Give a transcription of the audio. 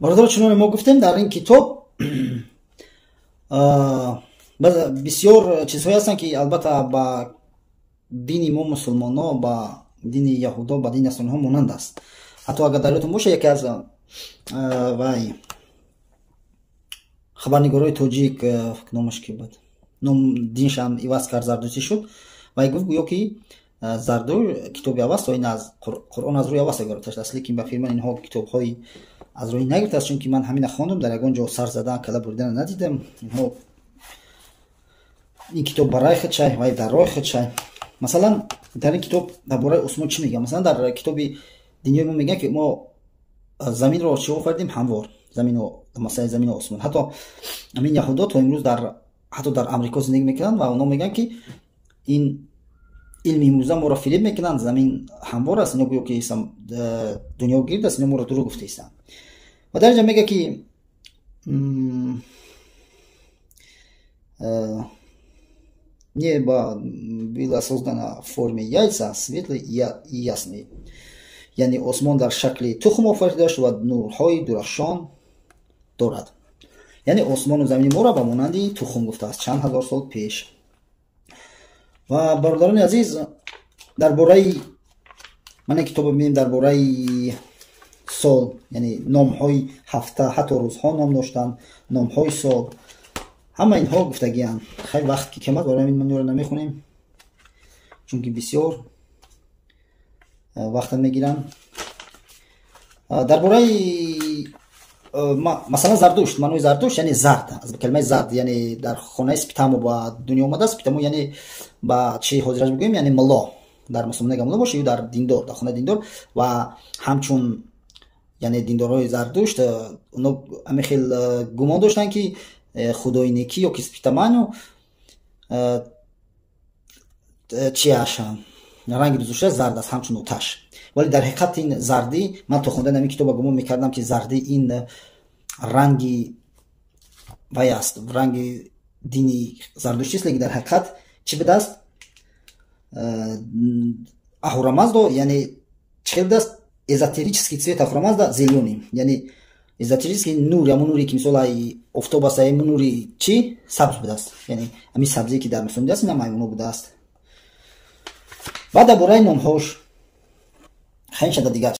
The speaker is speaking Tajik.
Бародаро, чуноне мо гуфтем, дар ин китоб бисёр чизҳое ҳастанд, ки албатта ба дини мо мусулмонҳо, ба дини яҳудо, ба дини насрониҳо монанд аст. Ҳатто агар дар ёдтон боша, яке аз вай хабарнигорҳои тоҷик, номаш ки буд, ном диншам иваз кард, зардуштӣ шуд, вай гуфт, гӯё ки Зардуш китоби Авасто ин аз Қуръон, аз рӯи Авасто гирифта шудааст. Лекин ба фирма инҳо китобҳои аз рӯи нагирифтааст, чунки ман ҳамина хондум, дар ягон ҷо сар задан, кала буридана надидам. Инҳо ин китоб ба рай худшай, вай дар роҳи худшай. Масалан, дар ин китоб дар бораи осмон чӣ мегӯяд? Масалан, дар китоби дунёи мо мегӯяд, ки мо заминро чӣ офаридем? Ҳамвор замину, масалан, замину осмон. Ҳатто ҳамин яҳудо то имрӯз дар, ҳатто дар Амрико зиндагӣ мекунанд ва онҳо мегӯянд, ки ин илми имрӯза моро фиреб мекунанд, замин ҳамвор аст. Ино гӯё ки дунё гирд аст, ино моро дурӯғ гуфтаистанд. Ва дар инҷа мегӯяд, ки небо было создано в форме яйца, светлый и ясный, яъне осмон дар шакли тухм офарида шуд ва нурҳои дурахшон дорад. Яъне осмону замини моро ба монанди тухм гуфтааст чанд ҳазор сол пеш. Ва, бародарони азиз, дар бораи ман китобо бибинем, дар бораи сол, яъне номҳои ҳафта, ҳатто рӯзҳо ном доштанд, номҳои сол, ҳама инҳо гуфтагианд. Хеле вақт ки кам аст, барои ҳамин ман инро намехонем, чунки бисёр вақта мегиранд. Дар бораи, масалан, Зардушт, маънои Зардушт, яъне зард, аз калимаи зард, яъне дар хонаи Спитамо ба дунё омадааст. Спитамо, яъне ба чи ҳозираш бигӯем, яъне мулло, дар мусулмон мулло боша ё дар диндор, дар хонаи диндор. Ва ҳамчун, яъне диндорҳои Зардушт, оно ҳамин хел гумон доштанд, ки худои некӣ ё ки Спитаману чиаш, ранги дузушта зард аст, ҳамчун оташ. Вале дар ҳақиқат ин зардӣ, ман то хондани ҳамин китоба гумон мекардам, ки зардӣ ин ранги вай аст, ранги дини зардуштист, лекин дар ҳақиқат чӣ будааст? Аҳурамаздо, яъне чӣ хел будааст? Эзотерический цвет Ахурамазда зелёный, яъне эзотерический нур, ҳамон нуре ки мисол ай офтоб аст, ҳамон нури чӣ сабз будааст, яъне ҳамин сабзе, ки дар мисол будааст, ина маймуно будааст. Баъд дар бораи номҳош хеле шада дигар.